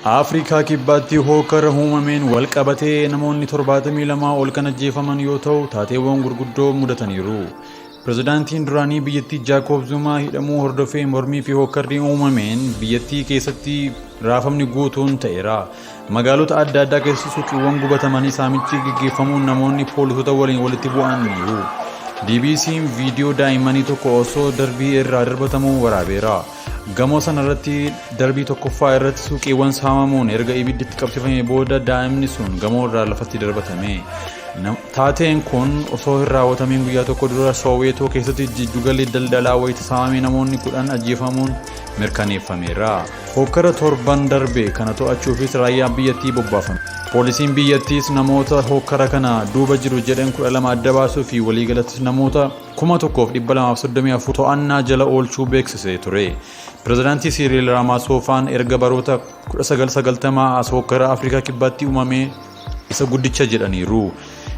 Afrikaa Kibbaatti hokkara uumameen wal qabatee namoonni 72 ol kan ajjeefaman yoo ta'u, taateewwan gurguddoo mudataniiru. Pirezidaantiin duraanii biyyattii Jaakoob Zumaa hidhamuu hordofee mormii fi hokkarri uumameen biyyattii keessatti raafamni guutuun ta'eera. Magaalota adda addaa keessatti suuqiiwwan gubatamanii saamichi gaggeeffamuun namoonni poolisoota waliin walitti bu'aniiru. BBC'n viidiyoo daa'immanii tokko osoo darbii irraa darbatamuu waraabeera. Gamoo sana irratti darbii tokkoffaa irratti suuqiiwwan saamamuun erga ibiddi itti qabsiifamee booda daa'imni sun gamoo irraa lafatti darbatame. Taateen kun osoo hin raawwatamiin guyyaa tokko dura Sooweetoo keessatti jiddugalli daldalaa wayita saamamee namoonni 10 ajjeefamuun mirkaneeffameera. Hokkara torban darbe kana to'achuufis raayyaan biyyattii bobbaafame. Poolisiin biyyattiis namoota hokkara kana duuba jiru jedhan 12 adda baasuu fi waliigalattis namoota 1234 to'annaa jala oolchuu beeksisee ture. Pirezidaantii Siiriil Raamaasoofaan erga baroota 1990 as hokkara Afrikaa Kibbaatti uumame isa guddicha jedhaniiru.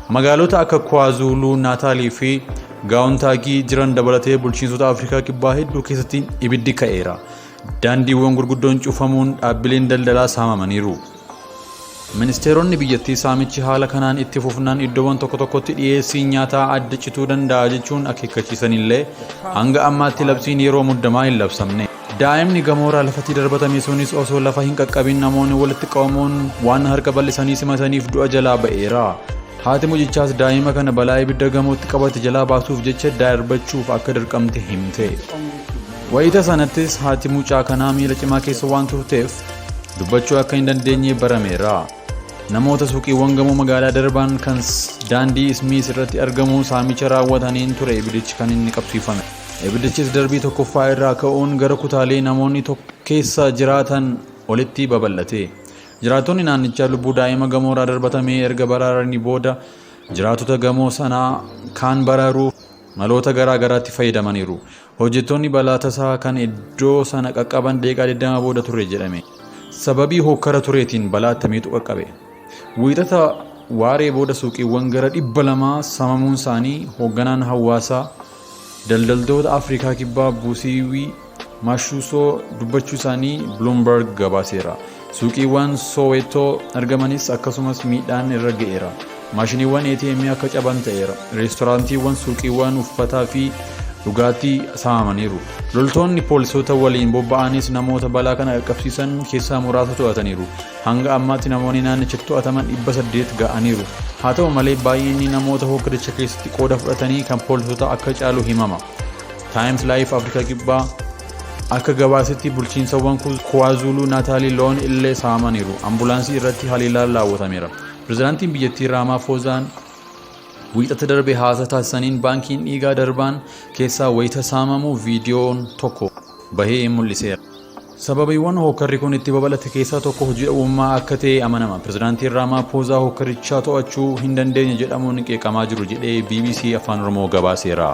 Magaalota akka Kwaazuuluu Naataalii fi Gaawuntaagii jiran dabalatee bulchiinsota Afrikaa Kibbaa hedduu keessatti ibiddi ka'eera. Daandiiwwan gurguddoon cufamuun dhaabbileen daldalaa saamamaniiru. Ministeeronni biyyattii saamichi haala kanaan itti fufnaan iddoowwan tokko tokkotti dhiyeessiin nyaataa adda cituu danda'a jechuun akeekkachiisanillee hanga ammaatti labsiin yeroo muddamaa hin labsamne. Daa'imni gamoorraa lafatti darbatame sunis osoo lafa hin qaqqabin namoonni walitti qabamuun waan harka bal'isanii simataniif du'a jalaa ba'eera. Haati mucichaas daa'ima kana balaa ibidda gamootti qabate jalaa baasuuf jecha darbachuuf akka dirqamte himte. Wayita sanattis haati mucaa kanaa miira cimaa keessa waan turteef dubbachuu akka hin dandeenye barameera. Namoota suuqiiwwan gamoo magaalaa Darbaan kan daandii Ismiis irratti argamu saamicha raawwataniin ture ibidichi kan inni qabsiifame. Ibidichis darbii tokkoffaa irraa ka'uun gara kutaalee namoonni keessa jiraatan olitti babal'ate. Jiraattonni naannichaa lubbuu daa'ima gamoorraa darbatamee erga baraaranii booda jiraattota gamoo sanaa kaan baraaruuf maloota garaa garaatti fayyadamaniiru. Hojjettoonni balaa tasaa kan iddoo sana qaqqaban daqiiqaa 20 booda ture jedhame. Sababii hookkara tureetiin balaa attamiitu qaqqabe? Wiixata waaree booda suuqiiwwan gara 200 samamuun isaanii hoogganaan hawaasaa daldaltoota Afrikaa Kibbaa Busiiwii Maashuusoo dubbachuu isaanii Bloomberg gabaaseera. Suuqiiwwan Soweetoo argamanis akkasumas miidhaan irra ga'eera. Maashiniiwwan ATM akka caban ta'eera. Reestoraantiiwwan, suuqiiwwan uffataa fi dhugaatii saamamaniiru. Loltoonni poolisoota waliin bobba'anis namoota balaa kana qaqqabsiisan keessaa muraasa to'ataniiru. Hanga ammaatti namoonni naannichatti to'ataman 800 ga'aniiru. Haa ta'u malee baay'inni namoota hokkaricha keessatti qooda fudhatanii kan poolisoota akka caalu himama. Times Life Afrikaa Kibbaa akka gabaasetti bulchiinsawwan Kuwaazuluu Naataalii loon illee saamaniiru. Ambulaansii irratti haleellaan raawwatameera. Pirezidaantiin biyyattii Raamaafoozaan wiixata darbe haasaa taasisaniin baankiin dhiigaa darbaan keessaa wayita saamamu viidiyoon tokko bahee mul'iseera. Sababiiwwan hokkarri kun itti babal'ate keessaa tokko hojii dhabummaa akka ta'e amanama. Pirezidaantiin Raamaafoozaa hokkarichaa to'achuu hin dandeenye jedhamuun qeeqamaa jiru jedhee BBC Afaan Oromoo gabaaseera.